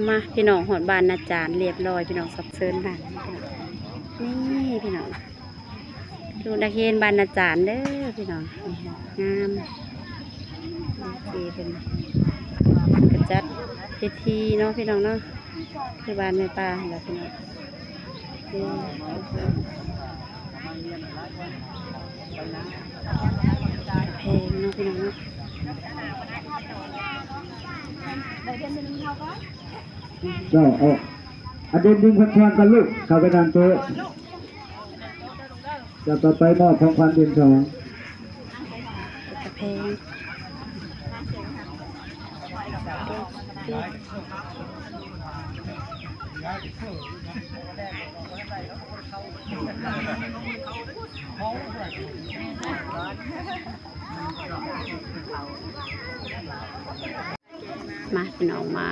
ມາພີ່ນ້ອງ ຮອດບ້ານນາຈານລຽບຮ້ອຍພີ່ນ້ອງ ສັບເຊີນບ້ານ ນີ້ພີ່ນ້ອງ ລູກນັກຮຽນບ້ານນາຈານເດີພີ່ນ້ອງ ງາມ ເອເພິ່ນກະຈັດພິທີເນາະພີ່ນ້ອງເນາະ ຄືບ້ານແມ່ປ້າຫັ້ນລະພີ່ນ້ອງ ແພງເນາະພີ່ນ້ອງເນາະ. ເຈົ້າ ເອົາ ອະເດນດຶງຂວັນຂວັນກັນລູກ ເຂົ້າໄປນັ່ງໂຕະ ເຈົ້າ ຕໍ່ໄປມອບຂອງຂວັນເດືອນສອງ ເປັນຕາແພງ. ມາພີ່ນ້ອງ ມາ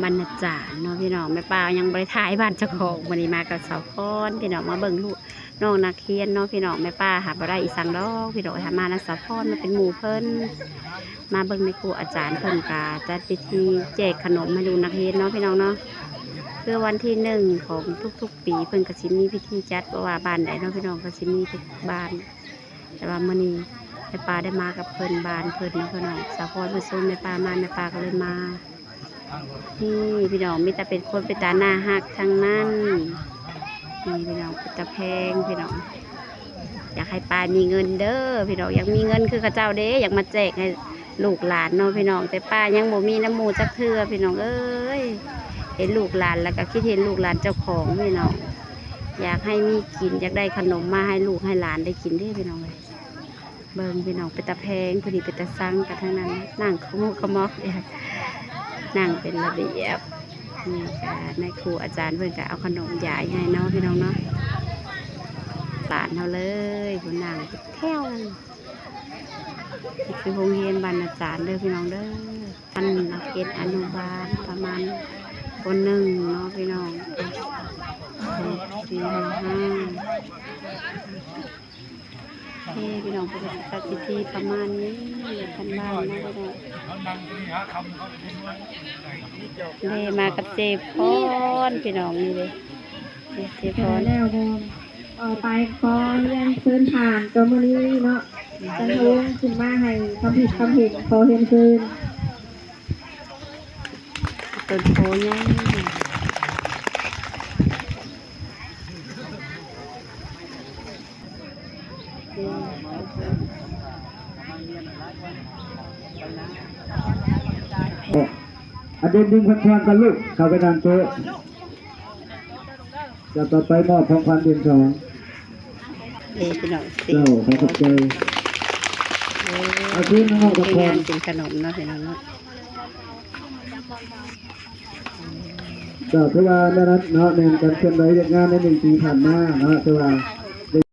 ບ້ານນາຈານເນາະພີ່ນ້ອງ ແມ່ປ້າຍັງບໍ່ໄດ້ຖ່າຍບ້ານເຈົ້າຂອງ ມື້ນີ້ມາກັບສາວພອນພີ່ນ້ອງ ມາເບິ່ງລູກນ້ອງນັກຮຽນເນາະພີ່ນ້ອງ ແມ່ປ້າຫາບໍ່ໄດ້ອີ່ສັງດອກພີ່ນ້ອງ ຫາມານຳສາວພອນ ມາເປັນໝູ່ເພິ່ນ ມາເບິ່ງແມ່ຄູອາຈານເພິ່ນກະຈັດພິທີແຈກຂະໜົມໃຫ້ລູກນັກຮຽນເນາະພີ່ນ້ອງເນາະ ຄືວັນທີໜຶ່ງຂອງທຸກໆປີ ເພິ່ນກະຊິມີພິທີຈັດ ບໍ່ວ່າບ້ານໃດເນາະພີ່ນ້ອງ ກະຊິມີທຸກບ້ານ. ແຕ່ວ່າມື້ນີ້ແມ່ປ້າໄດ້ມາກັບເພິ່ນ ບ້ານເພິ່ນເນາະພີ່ນ້ອງ ສາວພອນເພິ່ນຊົນແມ່ປ້າມາ ແມ່ປ້າກະເລີຍມາ ນີ້ພີ່ນ້ອງ ມີແຕ່ເປັນຄົນເປັນຕາໜ້າຮັກທັງນັ້ນ ນີ້ພີ່ນ້ອງ ເປັນຕາແພງພີ່ນ້ອງ ຢາກໃຫ້ປ້າມີເງິນເດີພີ່ນ້ອງ ຢາກມີເງິນຄືເຂົາເຈົ້າເດ້ ຢາກມາແຈກໃຫ້ລູກຫຼານເນາະພີ່ນ້ອງ ແຕ່ປ້າຍັງບໍ່ມີນຳໝູ່ຈັກເທື່ອພີ່ນ້ອງເອີຍ ເຫັນລູກຫຼານແລ້ວກະຄິດເຫັນລູກຫຼານເຈົ້າຂອງພີ່ນ້ອງ ຢາກໃຫ້ມີກິນ ຢາກໄດ້ຂະໜົມມາໃຫ້ລູກໃຫ້ຫຼານໄດ້ກິນເດ້ພີ່ນ້ອງເອີຍ. ເບິ່ງພີ່ນ້ອງ ເປັນຕາແພງ ຜູ້ນີ້ເປັນຕາຊັງກັນທັງນັ້ນ ນັ່ງຂະມຸກຂະໝອກ ນັ່ງເປັນລະບຽບ ນີ້ກະນາຍຄູອາຈານເພິ່ນກະເອົາຂະໜົມຢາຍໃຫ້ເນາະພີ່ນ້ອງເນາະ ຫຼານເຮົາເລີຍ ຜູ້ນັ່ງເປັນແຖວ ນີ້ຄືໂຮງຮຽນບ້ານນາຈານເດີພີ່ນ້ອງເດີ ຊັ້ນນັກຮຽນອະນຸບານ ປະມານ ປໍໜຶ່ງເນາະພີ່ນ້ອງ ສີ່ ຫ້າ ຫ້າ ເອີ ພີ່ນ້ອງ ເພິ່ນກະຊິຈັດພິທີປະມານນີ້ ທາງບ້ານເນາະພີ່ນ້ອງ ເດ້ ມາກັບເຈພອນ ພີ່ນ້ອງ ນີ້ເດ້ ເຈພອນ ແລ້ວບໍ່ ຕໍ່ໄປຂໍຮຽນເຊີນທ່ານເຈົ້າມື້ນີ້ເນາະ ຈັນທະວົງ ຂຶ້ນມາໃຫ້ຄຳຄິດຄຳເຫັນ ຂໍຮຽນເຊີນ. ຕົ້ນໂພໃຫຍ່ ອະເດນດຶງຂວັນຂວັນກັນລູກ ເຂົ້າໄປນັ່ງໂຕະ. ເຈົ້າ ຕໍ່ໄປມອບຂອງຂວັນເດືອນສອງ ເອີ ພີ່ນ້ອງ ເຈົ້າ ຂໍຂອບໃຈ ເອີ ເອົາຄືນນ້ອງຂອງຂວັນ ເປັນຂະໜົມເນາະ ພີ່ນ້ອງເນາະ ເຈົ້າ ຖືວ່າແນວນັ້ນເນາະ ແມ່ນການເຄື່ອນໄຫວວຽກງານໃນໜຶ່ງປີຜ່ານມາເນາະ ຖືວ່າ